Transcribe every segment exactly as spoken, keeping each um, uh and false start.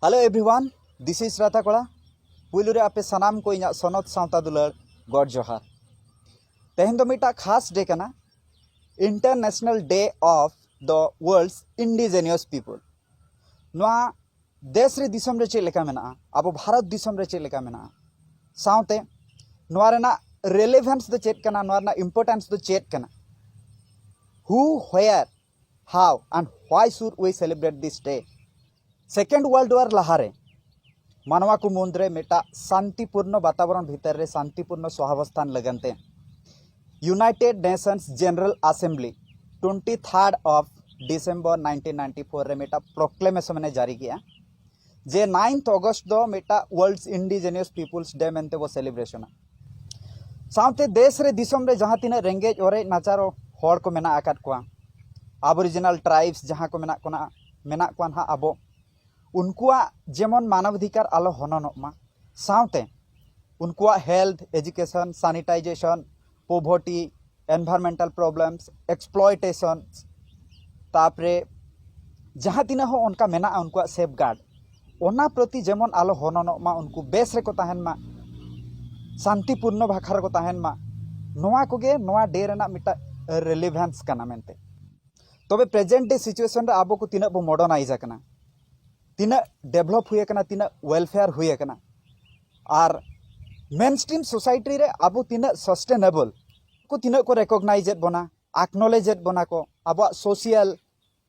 Hello everyone, this is Ratha Kola. ᱯᱩᱭᱞᱩ ᱨᱮ ᱟᱯᱮ ᱥᱟᱱᱟᱢ ᱠᱚ ᱤᱧᱟᱹᱜ ᱥᱚᱱᱚᱛ ᱥᱟᱶᱛᱟ ᱫᱩᱞᱟᱹᱲ ᱜᱚᱰ ᱡᱚᱦᱟᱨ᱾ ᱛᱮᱦᱮᱧ ᱫᱚ ᱢᱤᱫᱴᱟᱝ ᱠᱷᱟᱥ ᱰᱮ ᱠᱟᱱᱟ, International Day of the World's Indigenous People. ᱱᱚᱣᱟ ᱫᱮᱥ ᱨᱮ ᱫᱤᱥᱚᱢ ᱨᱮ ᱪᱮᱫ ᱞᱮᱠᱟ ᱢᱮᱱᱟᱜᱼᱟ, ᱟᱵᱚ ᱵᱷᱟᱨᱚᱛ ᱫᱤᱥᱚᱢ ᱨᱮ ᱪᱮᱫ ᱞᱮᱠᱟ ᱢᱮᱱᱟᱜᱼᱟ, ᱥᱟᱶᱛᱮ ᱱᱚᱣᱟ ᱨᱮᱱᱟᱜ relevance ᱫᱚ ᱪᱮᱫ ᱠᱟᱱᱟ, ᱱᱚᱣᱟ ᱨᱮᱱᱟᱜ importance ᱫᱚ ᱪᱮᱫ ᱠᱟᱱᱟ, who, where, how and why should we celebrate this day? Second World War ᱞᱟᱦᱟᱨᱮ ᱢᱟᱱᱣᱟ ᱠᱚ ᱢᱩᱫᱽᱨᱮ ᱢᱤᱫᱴᱟᱜ ᱥᱟᱱᱛᱤᱯᱩᱨᱱᱚ ᱵᱟᱛᱟᱵᱚᱨᱚᱱ ᱵᱷᱤᱛᱟᱹᱨ ᱨᱮ ᱥᱟᱱᱛᱤᱯᱩᱨᱱᱚ ᱥᱚᱦᱟᱵᱚᱥᱛᱷᱟᱱ ᱞᱟᱹᱜᱤᱫ ᱛᱮ United Nations General Assembly twenty third of December nineteen ninety four ᱨᱮ ᱢᱤᱫᱴᱟᱜ proclamation ᱮ ᱡᱟᱹᱨᱤ ᱠᱮᱜᱼᱟ ᱡᱮ ninth August ᱫᱚ ᱢᱤᱫᱴᱟᱜ World's Indigenous Peoples Day ᱢᱮᱱᱛᱮ ᱵᱚ ᱥᱮᱞᱤᱵᱨᱮᱥᱚᱱᱟ᱾ ᱥᱟᱶᱛᱮ ᱫᱮᱥ ᱨᱮ ᱫᱤᱥᱚᱢ ᱨᱮ ᱡᱟᱦᱟᱸ ᱛᱤᱱᱟᱹᱜ ᱨᱮᱸᱜᱮᱡ ᱚᱨᱮᱡ ᱱᱟᱪᱟᱨ ᱦᱚᱲ ᱠᱚ ᱢᱮᱱᱟᱜ ᱟᱠᱟᱫ ᱠᱚᱣᱟ, Aboriginal tribes ᱡᱟᱦᱟᱸ ᱠᱚ ᱢᱮᱱᱟᱜ ᱠᱚ ᱢᱮᱱᱟᱜ ᱠᱚᱣᱟ ᱱᱟᱦᱟᱜ ᱟᱵᱚ, ᱩᱱᱠᱩᱣᱟᱜ ᱡᱮᱢᱚᱱ ᱢᱟᱱᱚᱵᱟᱫᱷᱤᱠᱟᱨ ᱟᱞᱚ ᱦᱚᱱᱚᱱᱚᱜ ᱢᱟ, ᱥᱟᱶᱛᱮ ᱩᱱᱠᱩᱣᱟᱜ health, education, sanitization, poverty, environmental problems, exploitation, ᱛᱟᱯᱚᱨᱮ ᱡᱟᱦᱟᱸ ᱛᱤᱱᱟᱹᱜ ᱦᱚᱸ ᱚᱱᱠᱟ ᱢᱮᱱᱟᱜᱼᱟ ᱩᱱᱠᱩᱣᱟᱜ safeguard, ᱚᱱᱟ ᱯᱨᱚᱛᱤ ᱡᱮᱢᱚᱱ ᱟᱞᱚ ᱦᱚᱱᱚᱱᱚᱜ ᱢᱟ, ᱩᱱᱠᱩ ᱵᱮᱥ ᱨᱮᱠᱚ ᱛᱟᱦᱮᱱ ᱢᱟ, ᱥᱟᱱᱛᱤᱯᱩᱨᱱᱚ ᱵᱷᱟᱠᱷᱟ ᱨᱮᱠᱚ ᱛᱟᱦᱮᱱ ᱢᱟ, ᱱᱚᱣᱟ ᱠᱚᱜᱮ ᱱᱚᱣᱟ ᱰᱮ ᱨᱮᱱᱟᱜ ᱢᱤᱫᱴᱟᱝ relevance ᱠᱟᱱᱟ ᱢᱮᱱᱛᱮ᱾ ᱛᱚᱵᱮ present day situation ᱨᱮ ᱟᱵᱚ ᱠᱚ ᱛᱤᱱᱟᱹᱜ ᱵᱚ modernize ᱟᱠᱟᱱᱟ, ᱛᱤᱱᱟᱹᱜ develop ᱦᱩᱭ ᱟᱠᱟᱱᱟ, ᱛᱤᱱᱟᱹᱜ welfare ᱦᱩᱭ ᱟᱠᱟᱱᱟ, ᱟᱨ mainstream society ᱨᱮ ᱟᱵᱚ ᱛᱤᱱᱟᱹᱜ sustainable, ᱠᱚ ᱛᱤᱱᱟᱹᱜ ᱠᱚ recognize ᱮᱫ ᱵᱚᱱᱟ, acknowledge ᱮᱫ ᱵᱚᱱᱟ ᱠᱚ, ᱟᱵᱚᱣᱟᱜ social,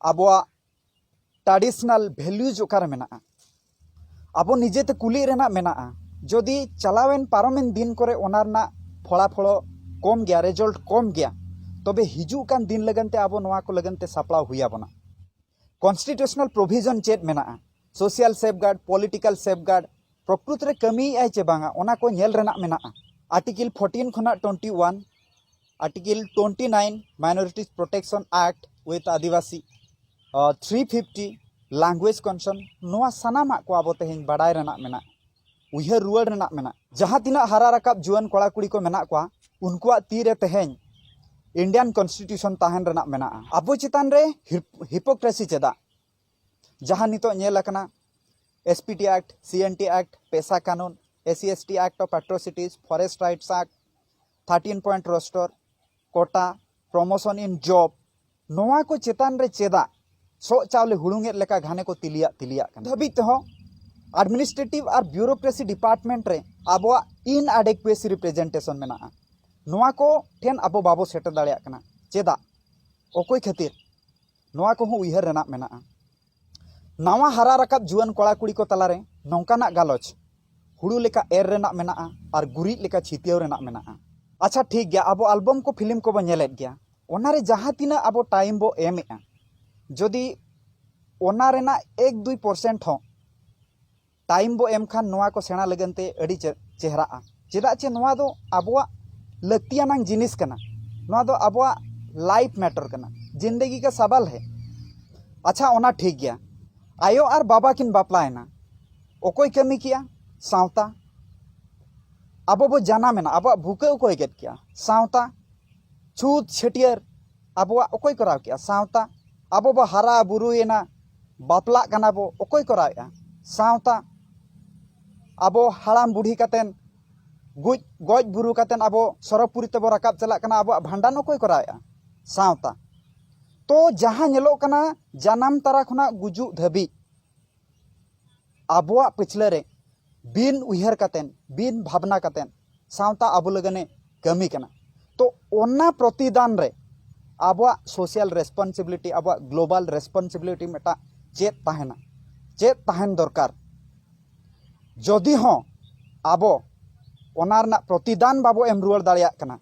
ᱟᱵᱚᱣᱟᱜ traditional values ᱚᱠᱟᱨᱮ ᱢᱮᱱᱟᱜᱼᱟ? ᱟᱵᱚ ᱱᱤᱡᱮᱛᱮ ᱠᱩᱞᱤ ᱨᱮᱱᱟᱜ ᱢᱮᱱᱟᱜᱼᱟ᱾ ᱡᱩᱫᱤ ᱪᱟᱞᱟᱣᱮᱱ ᱯᱟᱨᱚᱢᱮᱱ ᱫᱤᱱ ᱠᱚᱨᱮ ᱚᱱᱟ ᱨᱮᱱᱟᱜ ᱯᱷᱚᱞᱟᱯᱷᱚᱞ ᱠᱚᱢ ᱜᱮᱭᱟ, result ᱠᱚᱢ ᱜᱮᱭᱟ, ᱛᱚᱵᱮ ᱦᱤᱡᱩᱜ ᱠᱟᱱ ᱫᱤᱱ ᱞᱟᱹᱜᱤᱫ ᱛᱮ ᱟᱵᱚ ᱱᱚᱣᱟ ᱠᱚ ᱞᱟᱹᱜᱤᱫ ᱛᱮ ᱥᱟᱯᱲᱟᱣ ᱦᱩᱭ ᱟᱵᱚᱱᱟ᱾ Constitutional provision ᱪᱮᱫ ᱢᱮᱱᱟᱜᱼᱟ? Social safeguard, political safeguard, ᱯᱨᱚᱠᱨᱤᱛ ᱨᱮ ᱠᱟᱹᱢᱤᱭᱮᱫᱼᱟᱭ ᱪᱮ ᱵᱟᱝᱟ, ᱚᱱᱟ ᱠᱚ ᱧᱮᱞ ᱨᱮᱱᱟᱜ ᱢᱮᱱᱟᱜᱼᱟ᱾ Article fourteen ᱠᱷᱚᱱᱟᱜ twenty one, Article twenty nine, Minorities Protection Act with Adivasi, R three fifty, language concern, ᱱᱚᱣᱟ ᱥᱟᱱᱟᱢᱟᱜ ᱠᱚ ᱟᱵᱚ ᱛᱮᱦᱮᱧ ᱵᱟᱰᱟᱭ ᱨᱮᱱᱟᱜ ᱢᱮᱱᱟᱜᱼᱟ, ᱩᱭᱦᱟᱹᱨ ᱨᱩᱣᱟᱹᱲ ᱨᱮᱱᱟᱜ ᱢᱮᱱᱟᱜᱼᱟ᱾ ᱡᱟᱦᱟᱸ ᱛᱤᱱᱟᱹᱜ ᱦᱟᱨᱟ ᱨᱟᱠᱟᱵ ᱡᱩᱣᱟᱹᱱ ᱠᱚᱲᱟ ᱠᱩᱲᱤ ᱠᱚ ᱢᱮᱱᱟᱜ ᱠᱚᱣᱟ, ᱩᱱᱠᱩᱣᱟᱜ ᱛᱤ ᱨᱮ ᱛᱮᱦᱮᱧ Indian Constitution ᱛᱟᱦᱮᱱ ᱨᱮᱱᱟᱜ ᱢᱮᱱᱟᱜᱼᱟ᱾ ᱟᱵᱚ ᱪᱮᱛᱟᱱ ᱨᱮ ᱦᱤᱯ-, hypocrisy ᱪᱮᱫᱟᱜ? ᱡᱟᱦᱟᱸ ᱱᱤᱛᱚᱜ ᱧᱮᱞ ᱟᱠᱟᱱᱟ, S P T Act, C N T Act, PESA ᱠᱟᱹᱱᱩᱱ, S C S T Act of Atrocities, Forest Rights Act, thirteen point roster, quota, promotion in job, ᱱᱚᱣᱟ ᱠᱚ ᱪᱮᱛᱟᱱ ᱨᱮ ᱪᱮᱫᱟᱜ ᱥᱚᱜ ᱪᱟᱣᱞᱮ ᱦᱩᱲᱩᱝᱮᱫ ᱞᱮᱠᱟ ᱜᱷᱟᱱᱮ ᱠᱚ ᱛᱤᱞᱤᱭᱟᱜ ᱛᱤᱞᱤᱭᱟᱜ ᱠᱟᱱᱟ? ᱫᱷᱟᱹᱵᱤᱡ ᱛᱮᱦᱚᱸ administrative ᱟᱨ bureaucracy department ᱨᱮ ᱟᱵᱚᱣᱟᱜ inadequacy representation ᱢᱮᱱᱟᱜᱼᱟ᱾ ᱱᱚᱣᱟ ᱠᱚ ᱴᱷᱮᱱ ᱟᱵᱚ ᱵᱟᱵᱚ ᱥᱮᱴᱮᱨ ᱫᱟᱲᱮᱭᱟᱜ ᱠᱟᱱᱟ᱾ ᱪᱮᱫᱟᱜ? ᱚᱠᱚᱭ ᱠᱷᱟᱹᱛᱤᱨ? ᱱᱚᱣᱟ ᱠᱚᱦᱚᱸ ᱩᱭᱦᱟᱹᱨ ᱨᱮᱱᱟᱜ ᱢᱮᱱᱟᱜᱼᱟ᱾ ᱱᱟᱣᱟ ᱦᱟᱨᱟ ᱨᱟᱠᱟᱵ ᱡᱩᱣᱟᱹᱱ ᱠᱚᱲᱟ ᱠᱩᱲᱤ ᱠᱚ ᱛᱟᱞᱟᱨᱮ ᱱᱚᱝᱠᱟᱱᱟᱜ ᱜᱟᱞᱚᱪ ᱦᱩᱲᱩ ᱞᱮᱠᱟ ᱮᱨ ᱨᱮᱱᱟᱜ ᱢᱮᱱᱟᱜᱼᱟ ᱟᱨ ᱜᱩᱨᱤᱡ ᱞᱮᱠᱟ ᱪᱷᱤᱛᱭᱟᱹᱣ ᱨᱮᱱᱟᱜ ᱢᱮᱱᱟᱜᱼᱟ᱾ ᱟᱪᱪᱷᱟ, ᱴᱷᱤᱠ ᱜᱮᱭᱟ, ᱟᱵᱚ album ᱠᱚ, film ᱠᱚᱵᱚ ᱧᱮᱞᱮᱫ ᱜᱮᱭᱟ, ᱚᱱᱟᱨᱮ ᱡᱟᱦᱟᱸ ᱛᱤᱱᱟᱹᱜ ᱟᱵᱚ time ᱵᱚ ᱮᱢᱮᱫᱼᱟ, ᱡᱩᱫᱤ ᱚᱱᱟ ᱨᱮᱱᱟᱜ ᱮᱠ ᱫᱩᱭ percent ᱦᱚᱸ time ᱵᱚ ᱮᱢ ᱠᱷᱟᱱ ᱱᱚᱣᱟ ᱠᱚ ᱥᱮᱬᱟ ᱞᱟᱹᱜᱤᱫ ᱛᱮ ᱟᱹᱰᱤ ᱪᱮ-, ᱪᱮᱦᱨᱟᱜᱼᱟ᱾ ᱪᱮᱫᱟᱜ ᱪᱮ ᱱᱚᱣᱟ ᱫᱚ ᱟᱵᱚᱣᱟᱜ ᱞᱟᱹᱠᱛᱤᱭᱟᱱᱟᱝ ᱡᱤᱱᱤᱥ ᱠᱟᱱᱟ, ᱱᱚᱣᱟ ᱫᱚ ᱟᱵᱚᱣᱟᱜ life matter ᱠᱟᱱᱟ, ᱡᱤᱱᱫᱮᱜᱤ ᱠᱟ ᱥᱟᱵᱟᱞ ᱦᱮ᱾ ᱟᱪᱪᱷᱟ, ᱚᱱᱟ ᱴᱷᱤᱠ ᱜᱮᱭᱟ, ᱟᱭᱳ ᱟᱨ ᱵᱟᱵᱟ ᱠᱤᱱ ᱵᱟᱯᱞᱟᱭᱮᱱᱟ, ᱚᱠᱚᱭ ᱠᱟᱹᱢᱤ ᱠᱮᱜᱼᱟ? ᱥᱟᱶᱛᱟ᱾ ᱟᱵᱚ ᱵᱚ ᱡᱟᱱᱟᱢᱮᱱᱟ, ᱟᱵᱚᱣᱟᱜ ᱵᱷᱩᱠᱟᱹ ᱚᱠᱚᱭ ᱜᱮᱫ ᱠᱮᱜᱼᱟ? ᱥᱟᱶᱛᱟ᱾ ᱪᱷᱩᱛ ᱪᱷᱟᱹᱴᱭᱟᱹᱨ ᱟᱵᱚᱣᱟᱜ ᱚᱠᱚᱭ ᱠᱚᱨᱟᱣ ᱠᱮᱜᱼᱟ? ᱥᱟᱶᱛᱟ᱾ ᱟᱵᱚ ᱵᱚ ᱦᱟᱨᱟ ᱵᱩᱨᱩᱭᱮᱱᱟ, ᱵᱟᱯᱞᱟᱜ ᱠᱟᱱᱟ ᱵᱚ, ᱚᱠᱚᱭ ᱠᱚᱨᱟᱣᱮᱜᱼᱟ? ᱥᱟᱶᱛᱟ᱾ ᱟᱵᱚ ᱦᱟᱲᱟᱢ ᱵᱩᱲᱦᱤ ᱠᱟᱛᱮᱱ, ᱜᱩᱡ ᱜᱚᱡ ᱵᱩᱨᱩ ᱠᱟᱛᱮᱱ ᱟᱵᱚ ᱥᱚᱨᱚᱜᱽᱯᱩᱨᱤ ᱛᱮᱵᱚ ᱨᱟᱠᱟᱵ ᱪᱟᱞᱟᱜ ᱠᱟᱱᱟ, ᱟᱵᱚᱣᱟᱜ ᱵᱷᱟᱸᱰᱟᱱ ᱚᱠᱚᱭ ᱠᱚᱨᱟᱣᱮᱜᱼᱟ? ᱥᱟᱶᱛᱟ᱾ ᱛᱚ ᱡᱟᱦᱟᱸ ᱧᱮᱞᱚᱜ ᱠᱟᱱᱟ, ᱡᱟᱱᱟᱢ ᱛᱟᱨᱟ ᱠᱷᱚᱱᱟᱜ ᱜᱩᱡᱩᱜ ᱫᱷᱟᱹᱵᱤᱡ ᱟᱵᱚᱣᱟᱜ ᱯᱟᱹᱪᱷᱞᱟᱹ ᱨᱮ ᱵᱤᱱ ᱩᱭᱦᱟᱹᱨ ᱠᱟᱛᱮᱱ, ᱵᱤᱱ ᱵᱷᱟᱵᱽᱱᱟ ᱠᱟᱛᱮᱱ ᱥᱟᱶᱛᱟ ᱟᱵᱚ ᱞᱟᱹᱜᱤᱫ ᱮ ᱠᱟᱹᱢᱤ ᱠᱟᱱᱟ᱾ ᱛᱚ ᱚᱱᱟ ᱯᱨᱚᱛᱤᱫᱟᱱ ᱨᱮ ᱟᱵᱚᱣᱟᱜ social responsibility, ᱟᱵᱚᱣᱟᱜ global responsibility ᱢᱤᱫᱴᱟᱝ ᱪᱮᱫ ᱛᱟᱦᱮᱱᱟ, ᱪᱮᱫ ᱛᱟᱦᱮᱱ ᱫᱚᱨᱠᱟᱨ? ᱡᱚᱫᱤ ᱦᱚᱸ ᱟᱵᱚ ᱚᱱᱟ ᱨᱮᱱᱟᱜ ᱯᱨᱚᱛᱤᱫᱟᱱ ᱵᱟᱵᱚ ᱮᱢ ᱨᱩᱣᱟᱹᱲ ᱫᱟᱲᱮᱭᱟᱜ ᱠᱟᱱᱟ,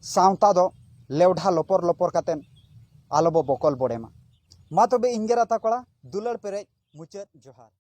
ᱥᱟᱶᱛᱟ ᱫᱚ ᱞᱮᱣᱰᱷᱟ ᱞᱚᱯᱚᱨ ᱞᱚᱯᱚᱨ ᱠᱟᱛᱮᱱ ᱟᱞᱚ ᱵᱚ ᱵᱚᱠᱚᱞ ᱵᱚᱰᱮ ᱢᱟ᱾ ᱢᱟ ᱛᱚᱵᱮ ᱤᱧ ᱜᱮ ᱨᱟᱛᱟ ᱠᱚᱲᱟ, ᱫᱩᱞᱟᱹᱲ ᱯᱮᱨᱮᱡ ᱢᱩᱪᱟᱹᱫ ᱡᱚᱦᱟᱨ᱾